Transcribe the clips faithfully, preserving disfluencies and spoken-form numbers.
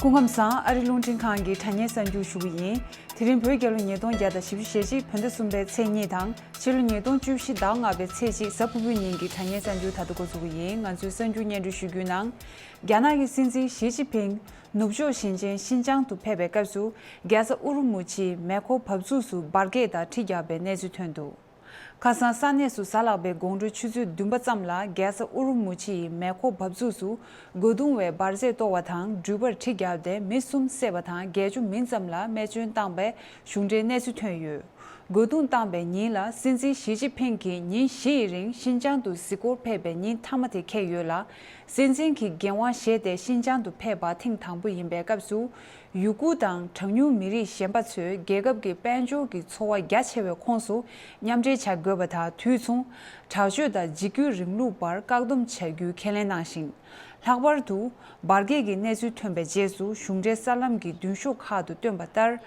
སྐུ་ཁམས་བཟང་། ཨ་རི་རླུང་འཕྲིན་ཁང་གི་དྲ་བརྙན་གསར་འགྱུར་ཞུ་གི་ཡིན། དེ་རིང་བོད་རྒྱལ་ལོ་ཉིས་སྟོང་བརྒྱ་དང་བཞི་བཅུ་ཞེ་གཅིག་བོད་ཟླ་གསུམ་པའི་ཚེས་གཉིས་དང་ཕྱི་ལོ་ཉིས་སྟོང་བཅུ་བཞི་ཟླ་ལྔ་པའི་ཚེས་གཅིག་གཟའ་ཕུར་བུའི་ཉིན་གྱི་དྲ་བརྙན་གསར་འགྱུར་ད་དུ་འགོ་འཛུགས་ཀྱི་ཡིན། ང་ཚོའི་གསར་འགྱུར་སྙན་སྒྲོན་ཞུ་རྒྱུའི་ནང་། རྒྱ་ནག་གི་སྲིད་འཛིན་ཞི་ཅིན་ཕིང་ནུབ་ཕྱོགས་ཞིང་ཆེན་ཤིན་ཅང་དུ་ཕེབས་པའི་སྐབས་སུ་རྒྱལ་ས་ཨུ་རུ་མུ་ཆིའི་མེ་འཁོར་འབབ་ཚུགས་སུ་འབར་གས་དང་གྲི་བརྒྱབ་པའི་གནས་ཚུལ་ཐོན་འདུག་ཁ་སང་ས་གནས་སུ་གཟའ་ལྷག་པའི་དགོང་དྲོ་ཆུ་ཚོད་བདུན་པ་ཙམ་ལ་རྒྱལ་ས་ཨུ་རུ་མུ་ཆི་ཡི་མེ་འཁོར་འབབ་ཚུགས་སུ་རྒོལ་རྡུང་བའི་འབར་རྫས་གཏོར་བ་དང་འགྲུལ་པར་གྲི་བརྒྱབ་སྟེ་མི་གསུམ་བསད་པ་དང་བརྒྱད་ཅུ་མིན་ཙམ་ལ་རྨས་སྐྱོན་བཏང་པའི་གཞུང་འབྲེལ་གནས་ཚུལ་ཐོན་ཡོད། རྒོལ་རྡུང་བཏང་པའི་ཉིན་ལ་སྲིད་འཛིན་ཞི་ཅིན་ཕིང་གིས་ཉིན་བཞི་ཡི་རིང་ཤིན་ཅང་དུ་གཟིགས་སྐོར་ཕེབས་པའི་ཉིན་མཐའ་མ་དེ་འཁེལ་ཡོད་ལ། སྲིད་འཛིན་གྱིས་འགན་དབང་བཞེས་ཏེ་ཤིན་ཅང་དུ་ཕེབས་པ་ཐེངས་དང་པོ་ཡིན་པའི་སྐབས་སུ། ཡུ་གུར་དང་གྲངས་ཉུང་མི་རིགས་གཞན་པ་ཚོས་རྒྱལ་ཁབ་ཀྱི་དཔལ་འབྱོར་གྱི་འཚོ་བ་རྒྱ་ཆེ་བའི་ཁོངས་སུ་མཉམ་འབྲེལ་བྱ་དགོས་པ་དང་། དུས་མཚུངས་དྲག་སྤྱོད་དང་འཇིགས་སྐུལ་རིང་ལུགས་པར་བཀག་སྡོམ་བྱ་རྒྱུའི་ཁས་ལེན་གནང་ཞིང་། ལྷག་པར་དུ་འབར་གས་ཀྱི་གནས་ཚུལ་ཐོན་པའི་རྗེས་སུ་གཞུང་འབྲེལ་གསར་ལམ་གྱི་མདུན་ཤོག་ཁག་ཏུ་བཏོན་པ་ལྟར།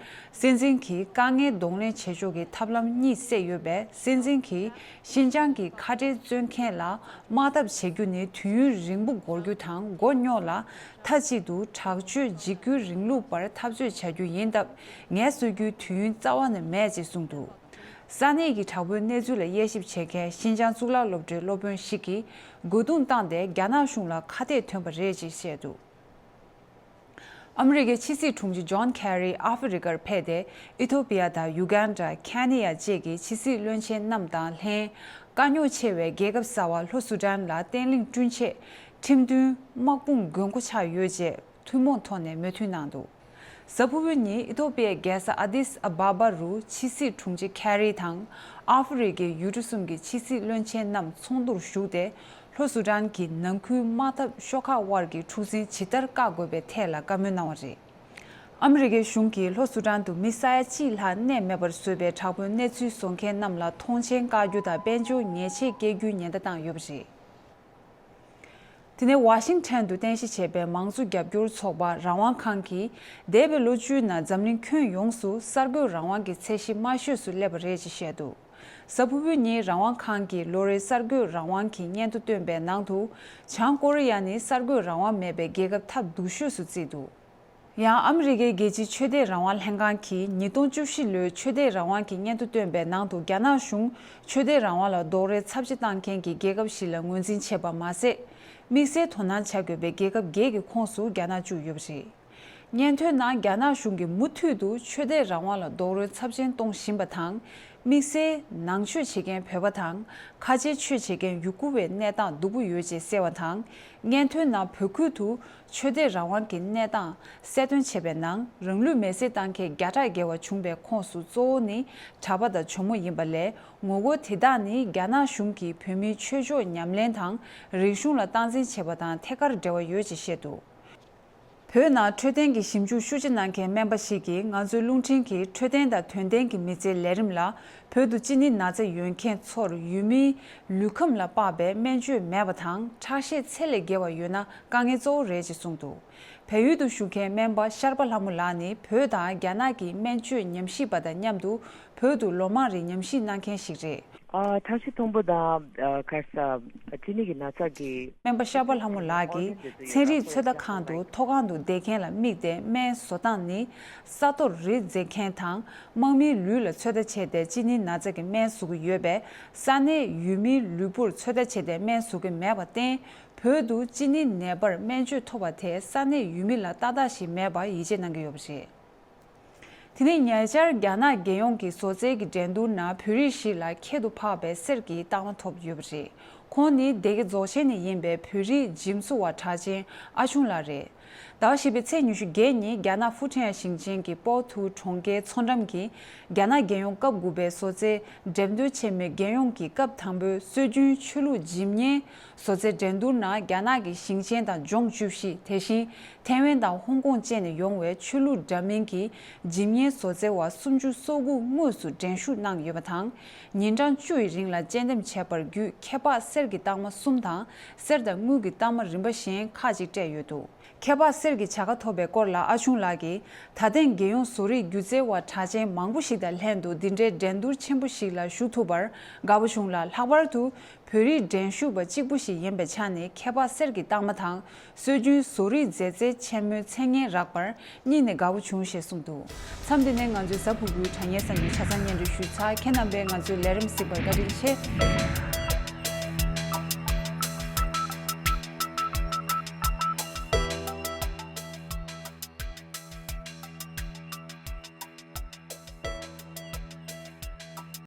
སྲིད་འཛིན་གྱིས་དཀའ་ངལ་གདོང་ལེན་བྱེད་ཕྱོགས་ཀྱི་ཐབས་ལམ་གཉིས་བསྲེས་ཡོད་པས། སྲིད་འཛིན་གྱིས་ཤིན་ཅང་གི་ཁ་བྲལ་རྩོད་མཁན་ལ་དམག་འཐབ་བྱེད་རྒྱུ་ནི་དུས་ཡུན་རིང་པོ་འགོར་རྒྱུ་དང་། མགོ་རྙོག་ལ་མཐའ་གཅིག་ཏུ་དྲག་སྤྱོད་འཇིགས་སྐུལ་རིང་ལུགས་པར་འཐབ་རྩོད་བྱ་རྒྱུ་ཡིན་སྟབས། ངལ་གསོ་རྒྱུའི་དུས་ཡུན་རྩ་བ་ནས་མེད་ཅེས་གསུངས་འདུག་ས་གནས་ཀྱི་དྲག་པོའི་གནས་ཚུལ་ལ་དབྱེ་ཞིབ་བྱེད་མཁན་ཤིན་ཅང་གཙུག་ལག་སློབ་གྲྭའི་སློབ་དཔོན་ཞིག་གིས། རྒོལ་རྡུང་བཏང་སྟེ་རྒྱ་ནག་གཞུང་ལ་ཁ་གཏད་ཐོན་པ་རེད་ཅེས་བཤད་འདུག་ཨ་མི་རི་ཀའི་ཕྱི་སྲིད་དྲུང་ཆེ་ཇོན་ཁེ་རི་ཨ་ཧྥེ་རི་ཀར་ཕེབས་ཏེ། ཨི་ཐོ་པི་ཡ་དང་ཡུ་གན་ཌ། ཁེ་ནི་ཡ་བཅས་ཀྱི་ཕྱི་སྲིད་བློན་ཆེན་རྣམས་དང་ལྷན། དཀའ་རྙོག་ཆེ་བའི་རྒྱལ་ཁབ་གསར་པ་ལྷོ་སུ་ཌན་ལ་བརྟན་ལྷིང་བསྐྲུན་ཆེད། ཁྲིམས་མཐུན་དམག་དཔུང་དགོས་མཁོ་ཆགས་ཡོད་ཅེས་ཐུན་མོང་ཐོག་ནས་མོས་མཐུན་གནང་འདུག་གཟའ་ཕུར་བུ་ཉིན་ཨི་ཐོ་པི་ཡའི་རྒྱལ་ས་ཨ་དིས་ཨ་བྷ་བ་རུ་ཕྱི་སྲིད་དྲུང་ཆེ་ཁེ་རི་དང་། ཨ་ཧྥེ་རི་ཀའི་ཡུལ་གྲུ་གསུམ་གྱི་ཕྱི་སྲིད་བློན་ཆེན་རྣམས་ཚོགས་འདུར་ཞུགས་ཏེ། ལྷོ་སུ་ཌན་གྱི་ནང་ཁུལ་དམག་འཐབ་ཤོག་ཁག་དབར་གྱི་འཁྲུག་འཛིང་ཇི་ལྟར་བཀག་དགོས་པའི་ཐད་ལ་བཀའ་མོལ་གནང་བ་རེད། ཨ་མི་རི་ཀའི་གཞུང་གིས་ལྷོ་སུ་ཌན་དུ་མི་ས་ཡ་གཅིག་ལྷག་གནས་མེད་པར་བཟོས་པའི་དྲག་པོའི་གནས་ཚུལ་བཟོ་མཁན་རྣམས་ལ་མཐོང་མཆན་བཀག་རྒྱུ་དང་དཔལ་འབྱོར་ཉེས་ཆད་བཀལ་རྒྱུའི་ཉེན་བརྡ་བཏང་ཡོད་པ་རེད། དེ་ནས་ཝ་ཤིང་ཊོན་དུ་རྟེན་གཞི་བྱས་པའི་མང་གཙོ་རྒྱབ་སྐྱོར་ཚོགས་པ་རང་དབང་ཁང་གིས། འདས་པའི་ལོ་བཅུའི་ནང་འཛམ་གླིང་ཁྱོན་ཡོངས་སུ་གསར་འགོད་རང་དབང་གི་ཚད་གཞི་དམའ་ཤོས་སུ་སླེབས་པ་རེད་ཅེས་བཤད་འདུག་གཟའ་ཕུར་བུའི་ཉིན་རང་དབང་ཁང་གིས་ལོ་རེའི་གསར་འགོད་རང་དབང་གི་སྙན་ཐོ་བཏོན་པའི་ནང་དུ། བྱང་ཀོ་རི་ཡ་ནི་གསར་འགོད་རང་དབང་མེད་པའི་རྒྱལ་ཁབ་ཐབས་སྡུག་ཤོས་སུ་བརྩིས་འདུག་ཡང་ཨ་མི་རི་ཀའི་རྒྱལ་སྤྱིའི་ཆོས་དད་རང་དབང་ལྷན་ཁང་གིས་ཉིས་སྟོང་བཅུ་བཞི་ལོའི་ཆོས་དད་རང་དབང་གི་སྙན་ཐོ་བཏོན་པའི་ནང་དུ། རྒྱ་ནག་གཞུང་ཆོས་དད་རང་དབང་ལ་རྡོག་རོལ་ཚབས་ཆེ་བཏང་མཁན་གྱི་རྒྱལ་ཁབ་ཞིག་ལ་ངོས་འཛིན་བྱས་པ་མ་ཟད། དམིགས་བསལ་དོ་སྣང་བྱ་དགོས་པའི་རྒྱལ་ཁབ་བརྒྱད་ཀྱི་ཁོངས་སུ་རྒྱ་ནག་བཅུག་ཡོད་པ་རེད། སྙན་ཐོའི་ནང་རྒྱ་ནག་གཞུང་གིས་མུ་མཐུད་དུ་ཆོས་དད་རང་དབང་ལ་རྡོག་རོལ་ཚབས་ཆེན་གཏོང་བཞིན་པ་དང་། དམིགས་བསལ་ནང་ཆོས་བྱེད་མཁན་བོད་པ་དང་། ཁ་ཆེའི་ཆོས་བྱེད་མཁན་ཡུ་གུར་བའི་གནས་སྟངས་སྡུག་པོ་ཡོད་ཅེས་གསལ་བ་དང་། སྙན་ཐོའི་ནང་བོད་ཁུལ་དུ་ཆོས་དད་རང་དབང་གི་གནས་སྟངས་གསལ་སྟོན་བྱས་པའི་ནང་། རང་ལུས་མེར་སྲེག་བཏང་མཁན་བརྒྱ་ཕྲག་བརྒལ་བ་བྱུང་པའི་ཁོངས་སུ་གཙོ་བོ་ནི་གྲྭ་པ་དང་ཇོ་མོ་ཡིན་པ་ལས། ངོ་རྒོལ་དེ་དག་ནི་རྒྱ་ནག་གཞུང་གིས་བོད་མིའི་ཆོས་ཕྱོགས་ཉམས་ལེན་དང་། རིག་གཞུང་ལ་སྟངས་འཛིན་བྱས་པ་དང་ཐད་ཀར་འབྲེལ་བ་ཡོད་ཅེས་བཤད་འདུག་བོད་ནང་འཕྲོད་བསྟེན་གྱི་ཞིབ་འཇུག་ཤུགས་ཆེ་གནང་མཁན་སྨན་པ་ཞིག་གིས་ང་ཚོའི་རླུང་འཕྲིན་གྱིས་འཕྲོད་བསྟེན་དང་དོན་ལྡན་གྱི་མི་ཚེའི་ལས་རིམ་ལ། བོད་དུ་ཅི་ནི་ན་ཚ་ཡོད་མཁན་ཚོར་ཡུལ་མིའི་ལུས་ཁམས་ལ་དཔག་པའི་སྨན་བཅོས་མེད་པ་དང་། ཁྲག་ཤེད་ཚད་ལས་བརྒལ་བ་ཡོད་ན་དཀའ་ངལ་གཙོ་བོ་རེད་ཅེས་གསུངས་འདུག་བལ་ཡུལ་དུ་བཞུགས་མཁན་སྨན་པ་ཤར་པ་ལྷ་མོ་ལགས་ནི་བོད་དང་རྒྱ་ནག་གི་སྨན་བཅོས་ཉམས་ཞིབ་པ་དང་མཉམ་དུ་བོད་དུ་ལོ་མང་རིང་ཉམས་ཞིབ་གནང་མཁན་ཞིག་རེད། ཨ། ཁྲག་ཤེད་མཐོན་པོ་དང་། ཨ། ག་རེ་ཟ། གཅིན་སྙི་གི་ན་ཚ་གི་སྨན་པ་ཤར་པ་ལྷ་མོ་ལགས་ཀྱིས་ཚན་རིག་ཚོད་ལྟ་ཁང་དུ་མཐོ་སྒང་དུ་བསྡད་མཁན་ལ་དམིགས་ཏེ་སྨན་བཟོ་སྟངས་ནི། ས་རྡོར་རི་འཛེག་མཁན་དང་། དམག་མིའི་ལུས་ལ་ཚོད་ལྟ་བྱས་ཏེ་གཅིན་སྙི་ན་ཚ་གི་སྨན་བཟོ་གི་ཡོད་པས། ས་གནས་ཡུལ་མིའི་ལུས་པོར་ཚོད་ལྟ་བྱས་ཏེ་སྨན་བཟོ་གི་མེད་པར་བརྟེན། བོད་དུ་གཅིན་སྙི་ནད་པར་སྨན་བཅོས་ཐོབ་པ་དེ་ས་གནས་ཡུལ་མི་ལ་ཏག་ཏག་ཞིག་མེད་པར་ཡིད་ཆེས་གནང་གི་ཡོད་པ་རེད། དེ་ནས་ཉེ་ཆར་རྒྱ་ནག་རྒྱལ་ཡོངས་ཀྱི་བཟོ་རྩལ་གྱི་འགྲན་བསྡུར་ནང་བོད་རིགས་ཤིག་ལ་ཁྱད་དུ་འཕགས་པའི་གསེར་གྱི་རྟགས་མ་ཐོབ་ཡོད་པ་རེད། ཁོང་ནི་སྡེ་དགེ་རྫོང་ཆེན་ནས་ཡིན་པའི་བོད་རིགས་འཇིམ་བཟོ་བ་གྲགས་ཅན་ཨ་ཆུང་ལགས་རེད། ཟླ་བ་བཞི་པའི་ཚེས་ཉི་ཤུ་བརྒྱད་ཉིན་རྒྱ་ནག་ཧྥུ་ཁྲེང་ཞིང་ཆེན་གྱི་པོ་ཐུ་གྲོང་ཁྱེར་མཚོ་འགྲམ་གྱི་རྒྱ་ནག་རྒྱལ་ཡོངས་སྐབས་དགུ་པའི་བཟོ་རྩལ་འགྲེམས་སྟོན་ཆེན་མོའི་རྒྱལ་ཡོངས་ཀྱི་སྐབས་དང་པོའི་སྲོལ་རྒྱུན་ཆོས་ལུགས་འཇིམ་བརྙན་བཟོ་རྩལ་འགྲན་བསྡུར་ནང་རྒྱ་ནག་གི་ཞིང་ཆེན་དང་ལྗོངས་བཅུ་བཞི། དེ་བཞིན་ཐའེ་ཝན་དང་ཧོང་ཀོང་བཅས་ནས་ཡོང་བའི་ཆོས་ལུགས་འདྲ་མིན་གྱི་འཇིམ་བརྙན་བཟོ་རྩལ་བ་སུམ་ཅུ་སོ་དགུ་དངོས་སུ་འགྲན་ཞུགས་གནང་ཡོད་པ་དང་། ཉིན་གྲངས་བཅུ་ཡི་རིང་ལ་དཔྱད་འདེམས་བྱས་པར་བརྒྱུད་ཁྱད་འཕགས་ གསེར་གྱི་རྟགས་མ་གསུམ་དང་། གསེར་དང་དངུལ་གྱི་རྟགས་མ་རིམ་པ་བཞིན་ཁག་ཅིག་སྤྲད་ཡོད་འདུག་ཁྱད་འཕགས་གསེར་གྱི་བྱ་དགའ་ཐོབ་པའི་སྐོར་ལ་ཨ་ཆུང་ལགས་ཀྱིས། ད་ཐེངས་རྒྱལ་ཡོངས་བཟོ་རིག་སྒྱུ་རྩལ་བ་གྲགས་ཅན་མང་པོ་ཞིག་དང་ལྷན་དུ་འདི་འདྲའི་འགྲན་བསྡུར་ཆེན་པོ་ཞིག་ལ་ཞུགས་ཐུབ་པར་དགའ་པོ་བྱུང་ལ། ལྷག་པར་དུ་བོད་རིགས་འགྲན་ཞུགས་པ་གཅིག་པུ་ཞིག་ཡིན་པའི་ཆ་ནས་ཁྱད་འཕགས་གསེར་གྱི་རྟགས་མ་དང་། སྲོལ་རྒྱུན་བཟོ་རིག་མཛེས་རྩལ་ཆེན་མོའི་མཚན་སྙན་རག་པར་སྙིང་ནས་དགའ་པོ་བྱུང་ཞེས་གསུངས་འདུག་མཚམས་འདི་ནས་ང་ཚོའི་གཟའ་ཕུར་བུའི་དྲ་བརྙན་གསར་འགྱུར་ཆ་ཚང་སྙན་སྒྲོན་ཞུས་ཚར། ཁྱེད་རྣམ་པས་ང་ཚོའི་ལས་རིམ་གཟིགས་པར་བཀའ་དྲིན་ཆེ།